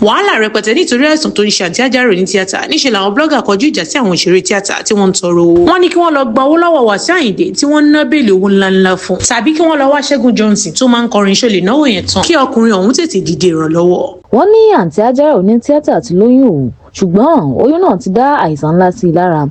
Wàhálà rẹpẹtẹ nítorí àìsàn tó ń ṣe Àǹtí Àjàrà ní tíátà. Níṣẹ́ làwọn blogger kọjú ìjà sí àwọn òṣèré tíátà tí wọ́n ń tọrọ owó. Wọ́n ní kí wọ́n lọ gba owó lọ́wọ́ Wàsíù Àyìndé tí wọ́n ń ná béèlì owó ńláńlá fún, tàbí kí wọ́n lọ wá Ṣẹ́gun Johnson tó máa ń kọrin ṣó lè náwó yẹn tán, kí ọkùnrin ọ̀hún tètè dìde ìrànlọ́wọ́. Wọ́n ní Àǹtí Àjàrà oní-tíátà ti lóyún o, ṣùgbọ́n oyún náà ti dá àìsàn ńlá sí i lára.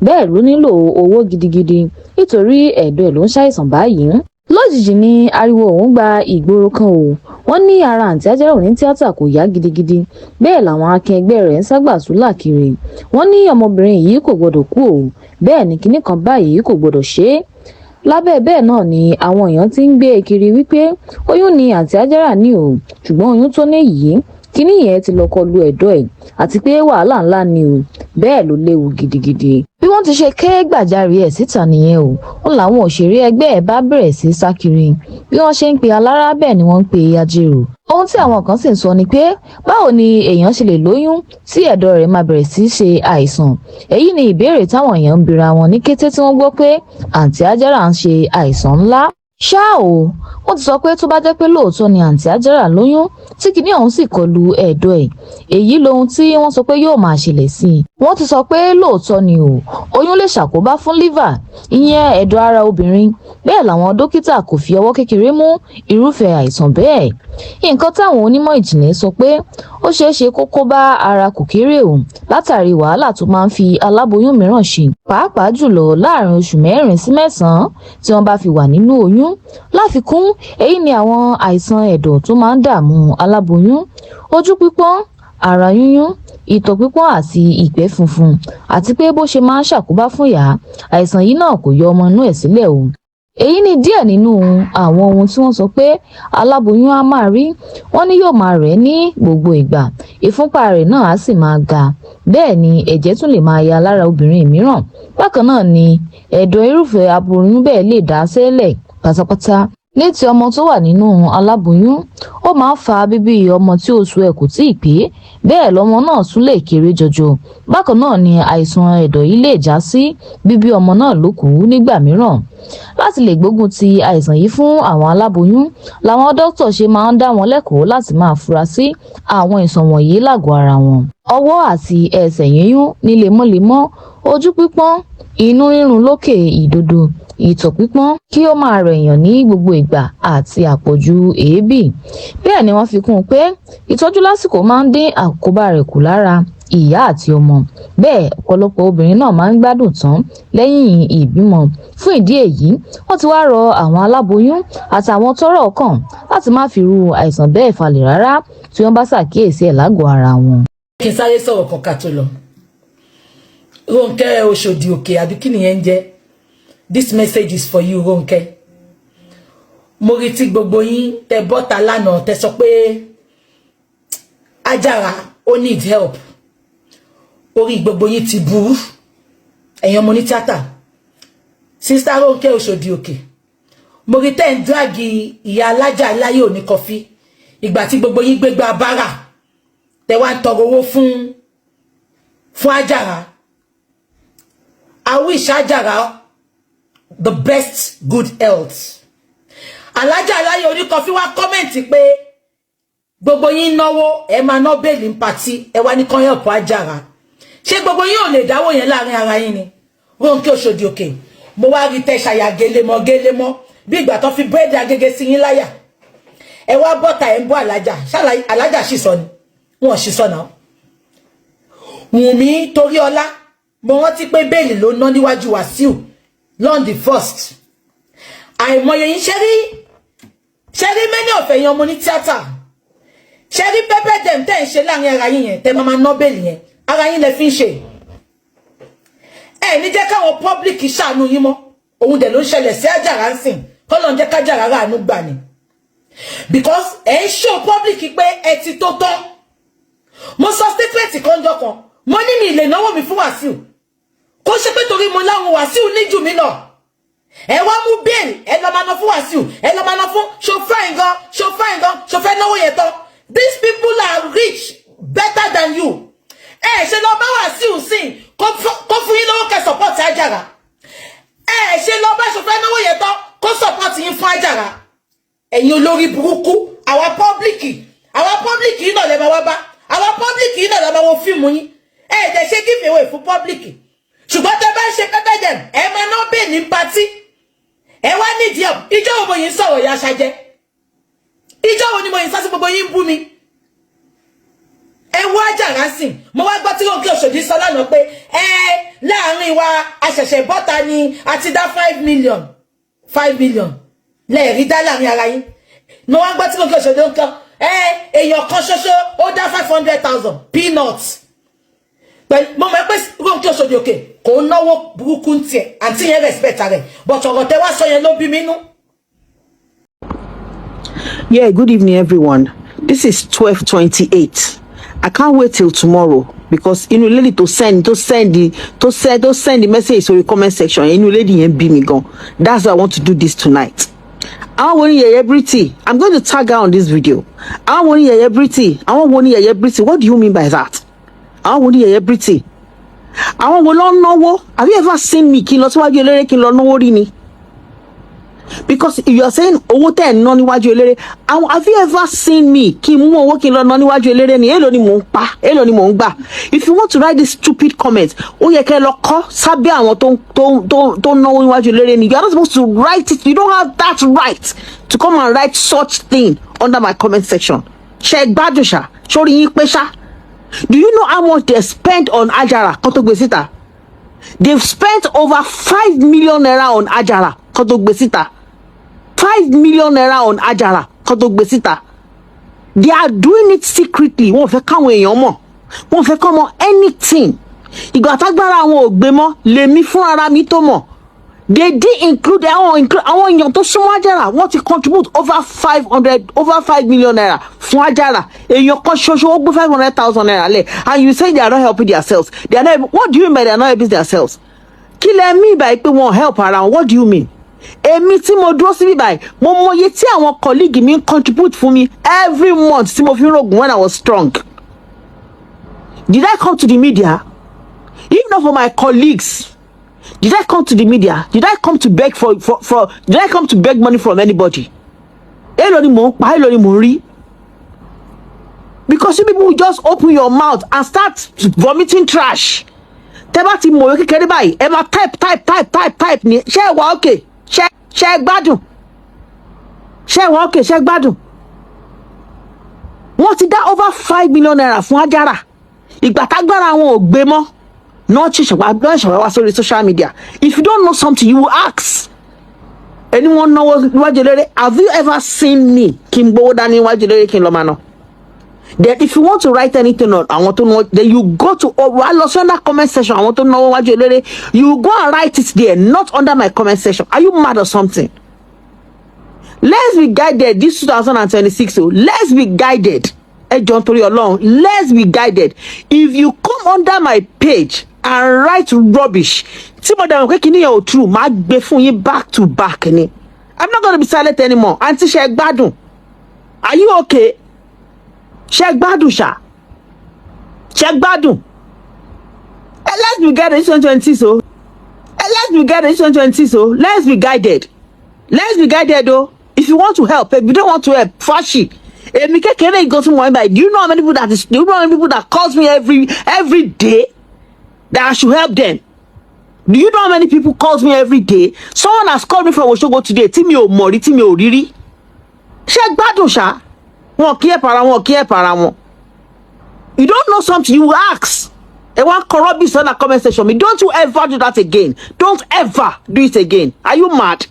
Bẹ́ẹ̀ ló nílò owó gidigidi nítorí ẹ̀dọ̀ ẹ̀ ló ń ṣàìsàn báyìí. Lójijì ni ariwo ọ̀hún gba ìgboro kan o. Wọ́n ní ara Àǹtí Àjàrà oní-tíátà kò yá gidigidi, bẹ́ẹ̀ làwọn akin ẹgbẹ́ rẹ̀ ń sá gbàsúlà kiri. Wọ́n ní ọmọbìnrin yìí kò gbọ́dọ̀ kú o, bẹ́ẹ̀ ni kinní kan báyìí kò gbọ́dọ̀ ṣe é. Lábẹ́ bẹ́ẹ̀ náà ni àwọn èèyàn ti ń gbé e kiri wípé oyún ni Àǹtí Àjàrà ní o, ṣùgbọ́n oyún tó ní yìí, kinní yẹn ti lọ kọlu ẹ̀dọ̀ ẹ̀, àti pé wàhálà ńlá ni o, bẹ́ẹ̀ ló léwu gidigidi. Bí wọ́n ti ṣe ké gbàjarè ẹ̀ síta nìyẹn o. Ń làwọn òṣèré ẹgbẹ́ ẹ̀ bá bẹ̀rẹ̀ sí í sá kiri. Bí wọ́n ṣe ń pe alára, bẹ́ẹ̀ ni wọ́n ń pe ajerò. Ohun tí àwọn kan sì ń sọ ni pé, báwo ni èèyàn ṣe lè lóyún tí ẹ̀dọ̀ rẹ̀ máa bẹ̀rẹ̀ sí í ṣe àìsàn? Èyí ni ìbéèrè táwọn èèyàn ń bira wọn ní kété tí wọ́n gbọ́ pé Àǹtí Àjàrà ń ṣe àìsàn ńlá. Ṣá o, wọ́n ti sọ pé tó bá jẹ́ pé lóòótọ́ ni Àǹtí Àjàrà lóyún tí kinní ọ̀hún sì kọlu ẹ̀dọ̀ ẹ̀, èyí lohun tí wọ́n sọ pé yóò máa ṣẹlẹ̀ sí i. Wọ́n ti sọ pé lóòótọ́ ni o, oyún lè ṣàkóbá fún liver, ìyẹn ẹ̀dọ̀ ara obìnrin. Bẹ́ẹ̀ làwọn dókítà kò fi ọwọ́ kékeré mú irúfẹ́ àìsàn bẹ́ẹ̀. Nǹkan táwọn onímọ̀ ìjìnlẹ̀ sọ pé ó ṣeé ṣe kó kó bá ara kò kéré o, látàrí wàhálà tó máa ń fi aláboyún mìíràn ṣe, pàápàá jùlọ láàrin oṣù 4 sí 9 tí wọ́n bá fi wà nínú oyún. Láfikún, èyí ni àwọn àìsàn ẹ̀dọ̀ tó máa ń dààmú aláboyún: ojú pípọ́n, ara yúnyún, ìtọ̀ pípọ́n àti ìgbẹ́ funfun, àti pé bó ṣe máa ń ṣàkóbá fún ìyá, àìsàn yìí náà kò yọ ọmọ inú ẹ̀ sílẹ̀ o. Èyí ni díẹ̀ nínú àwọn ohun tí wọ́n sọ pé aláboyún á máa rí. Wọ́n ní yóò máa rẹ̀ ẹ́ ní gbogbo ìgbà, ìfúnpá rẹ̀ náà á sì máa ga, bẹ́ẹ̀ ni ẹ̀jẹ̀ tún lè máa ya lára obìnrin mìíràn. Bákan náà ni ẹ̀dọ̀ irúfẹ́ aboyún bẹ́ẹ̀ lè dá sẹ́lẹ̀ pátápátá. Ní ti ọmọ tó wà nínú aláboyún, ó máa ń fa bíbí ọmọ tí oṣù ẹ̀ kò tíì pé, bẹ́ẹ̀ lọmọ náà tún lè kéré jọjọ. Bákan náà ni àìsàn ẹ̀dọ̀ yìí lè já sí bíbí ọmọ náà lókùú nígbà mìíràn. Láti lè gbógun ti àìsàn yìí fún àwọn aláboyún làwọn dókítà ṣe máa ń dá wọn lẹ́kọ̀ọ́ láti máa fura sí àwọn àìsàn wọ̀nyí lágọ̀ọ́ ara wọn: ọwọ́ àti ẹsẹ̀ yíyún ní lemọ́lemọ́, ojú pípọ́n, inú rírun lókè ìdodo, ìtọ̀ pípọ́n, kí ó máa rẹ̀yàn ní gbogbo ìgbà àti àpọ̀jù èébì. Bẹ́ẹ̀ ni wọ́n fi kún un pé ìtọ́jú lásìkò máa ń dín àkóbá rẹ̀ kù lára ìyá àti ọmọ. Bẹ́ẹ̀ ọ̀pọ̀lọpọ̀ obìnrin náà máa ń gbádùn tán lẹ́yìn ìbímọ. Fún ìdí èyí, wọ́n ti wá rọ àwọn aláboyún àtàwọn tọ́rọ̀ kàn láti má fi irú àìsàn bẹ́ẹ̀ falẹ̀ rárá tí wọ́n bá ṣàkíyèsí ẹ̀ lágọ̀ọ́ ara wọn. Kí n sáré sọ̀rọ̀ kan ká tó lọ. Rónkẹ́ Oṣòdì Òkè, àbí kí nìyẹn ń jẹ́? This message is for you, Rónkẹ́. Mo rí tí gbogbo yín tẹ bọ́ta lánàá, tẹ sọ pé Àjàrà ó need help. Orí gbogbo yín ti burú, ẹ̀yin ọmọ ní tíátà. Sister Rónkẹ́ Oṣòdì Òkè, mo rí tẹ́ ń drag ìyá alájà láyé òní kọfí. Ìgbà tí gbogbo yín gbégbá bára, tẹ wá ń tọrọ owó fún Àjàrà. I wish Àjàrà the best good health. Alájà aláyé oníkọfí wá comment pé gbogbo yín náwó, ẹ máa ná bail ní party, ẹ wá ní kán help Àjàrà. Ṣé gbogbo yín ò lè dáwó yẹn láàrin ara yín ni? Rónkẹ́ Òṣòdì Òkè, mo wá rí tẹ ṣàyà gélémọ gélémọ bí ìgbà tó fi búrẹ́dì agége sí yín láyà. Ẹ wá bọ́ta, ẹ̀ ń bọ́ alájà. Alájà sì sọ ni wọn sì sọ náà. Wùnmí Toríọlá, mo rántí pé bail ló ná níwájú Wàsíù lon the first. Àìmọye yín ṣe rí many of ẹ̀yin ọmọ ní tíátà, ṣe rí pepper dem tẹ́ ń ṣe láàrin ara yín yẹn, tẹ́ máa ná bail yẹn, ara yín lẹ fi ń ṣe. Ẹ ní jẹ́ káwọn public ṣàánú yín mọ́. Òun dẹ̀ ló ń ṣẹlẹ̀ sí Àjàrà ń sìn. Kọ́lọ̀ ń jẹ́ kájàrà ráàánú gbà ni, because ẹ ń show public pé ẹ ti tó tán. Mo sọ statement kan jọ kan, mo ní mi lè náwó mi fún Wàsíù, kó ṣe pé torí mo láwọn Wàsíù ní jù mí lọ. Ẹ wá mú bail, ẹ lọ máa ná fún Wàsíù, ẹ lọ máa ná fún ṣo fine gan, ṣo fine gan, ṣo fẹ́ náwó yẹn tán. These people are rich better than you. Ẹ ṣe lọ bá Wàsíù sìn kó fún yín lówó kẹ́ support Àjàrà. Ẹ ṣe lọ bá ṣo fẹ́ náwó yẹn tán kó support yín fún Àjàrà. Ẹ̀yin olórí burúkú, àwa public, àwa public yìí náà lè máa wá bá àwa. la máa wo fíìmù yín. Ẹ dẹ̀ ṣe give away fún public, ṣùgbọ́n tẹ bá ń ṣe pepper dem, ẹ máa ná bẹ́ẹ̀ ní party. Ẹ wá nídìí ẹ̀. Ìjọ wo mo yìí ń sọ̀rọ̀ ìyá ṣajẹ́? Ìjọ wo ni mo yìí sá sí gbogbo yín ń bú mi? Ẹ wá jàrá sìn. Mo wá gbọ́ tí Ronke Òṣòdì sọ lánàá pé ẹ láàrin wa àṣẹ̀ṣẹ̀ bọ́ta ni a ti dá 5 million. 5 million lẹ́ẹ̀rí dá láàrin ara yín. Mo wá gbọ́ tí Ronke Òṣòdì ń kọ́ ẹ, èèyàn kan ṣoṣo ó dá 500,000, peanuts. Pẹ̀lú mo mọ̀ pé Ronke Òṣòdì Òkè kò ń náwó burúkú ń tiẹ̀, àǹtí yẹn respect rẹ̀, but ọ̀rọ̀ tẹ wá sọ yẹn ló bí mi nú. Yeah, good evening, everyone. This is 12:28. I can't wait till tomorrow because inú lady tó send the message sórí comment section, inú lady yẹn bí mi gan. That's why I want to do this tonight. Àwọn wo ni Yeye Brity? I'm going to tag her on this video. Àwọn wo ni Yeye Brity? Àwọn wo ni Yeye Brity? What do you mean by that? Àwọn wo ni Yeye Brity? Àwọn wo ló ń náwó? Have you ever seen me kí n lọ síwájú eléré kí n lọ náwó rí ni? Because if you are saying owó tẹ́ ẹ̀ ń ná níwájú eléré àwọn, have you ever seen me kí n mú owó kí n lọ ná níwájú eléré ni? Èèló ni mò ń pa? Èèló ni mò ń gbà? If you want to write this stupid comment, ó yẹ kẹ́ ẹ lọ kọ́ sábẹ́ àwọn tó ń náwó níwájú eléré ni. You are not supposed to write it. You don't have that right to come and write such thing under my comment section. Ṣe é gbádùn ṣá? Sórí yín pé ṣá? Do you know how much they spent on Ajara kó tó gbé síta? They've spent over ₦5 million on Ajara kó tó gbé síta. ₦5 million on Ajara kó tó gbé síta. They are doing it secretly. Wọn ò fẹ́ káwọn èèyàn mọ̀, wọn ò fẹ́ kọ́ mọ̀ anything. Ìgbà tágbára àwọn ò gbé mọ́ lèmi fún ara mi tó mọ̀. They did include àwọn èèyàn tó súnmọ́ Ajara. Wọ́n ti contribute over ₦5 million fún Ajara. Èèyàn kan ṣoṣo, ó gbé ₦500,000 lẹ̀, and you say they are not helping themselves. They are not. What do you mean by they are not helping themselves? Kí lẹ mean by pé wọn help ara wọn? What do you mean? Èmi tí mo dúró síbí báyìí, mo mọye tí àwọn colleague mi ń contribute fún mi every month tí mo fi ń rògùn when I was strong. Did I come to the media? If not for my colleagues, did I come to the media? Did I come to beg for did I come to beg money from anybody? Èló ni mò ń pa? Èló ni mò ń rí? Because you people will just open your mouth and start vomiting trash. Tẹ́ bá ti mọ̀wé kékeré báyìí, ẹ máa type, type, type, type, type ní. Ṣé ẹ wà okay? Ṣé ẹ gbádùn? Ṣé ẹ wà okay? Ṣé ẹ gbádùn? Wọ́n ti dá over ₦5 million fún Ajara. Ìgbà tágbára àwọn ò gbé mọ́ náà ṣẹ̀ṣẹ̀ wá sórí social media. If you don't know something, you will ask. Ẹni wọ́n náwó níwájú eléré, have you ever seen me kí n gbowó dání níwájú eléré kí n lọ máa ná? Then if you want to write anything on àwọn tó náwó, then you go to, wàá lọ sí under comment section àwọn tó náwó wájú eléré. You go and write it there, not under my comment section. Are you mad or something? Let's be guided this 2026 o. Let's be guided. Ẹ jọ̀ọ́, nítorí Ọlọ́run, let's be guided. If you come under my page and write rubbish tí mo dàgbà pé kí nìyẹn ò true, máa gbé fún yín back to back ni. I'm not gonna be silent anymore. Àǹtí, ṣe gbádùn? Are you okay? Ṣe gbádùn ṣá? Ṣe gbádùn? Eh, let's be guided this 2026 o. Eh, let's be guided this 2026 o. Let's be guided, let's be guided o. If you want to help, if you don't want to help, fashi. Èmi kékeré nǹkan tí mo ń báyìí, do you know how many people that calls me every day that I should help them? Do you know how many people calls me every day? Someone has called me from Osogbo today tí mi ò mọ̀ rí, tí mi ò rí rí. Ṣé gbádùn ṣá? Wọn kí ẹ̀ para wọn, kí ẹ̀ para wọn. You don't know something, you ask. Ẹ wá kọ rubbish on the comment section mi. Don't you ever do that again. Don't ever do it again. Are you mad?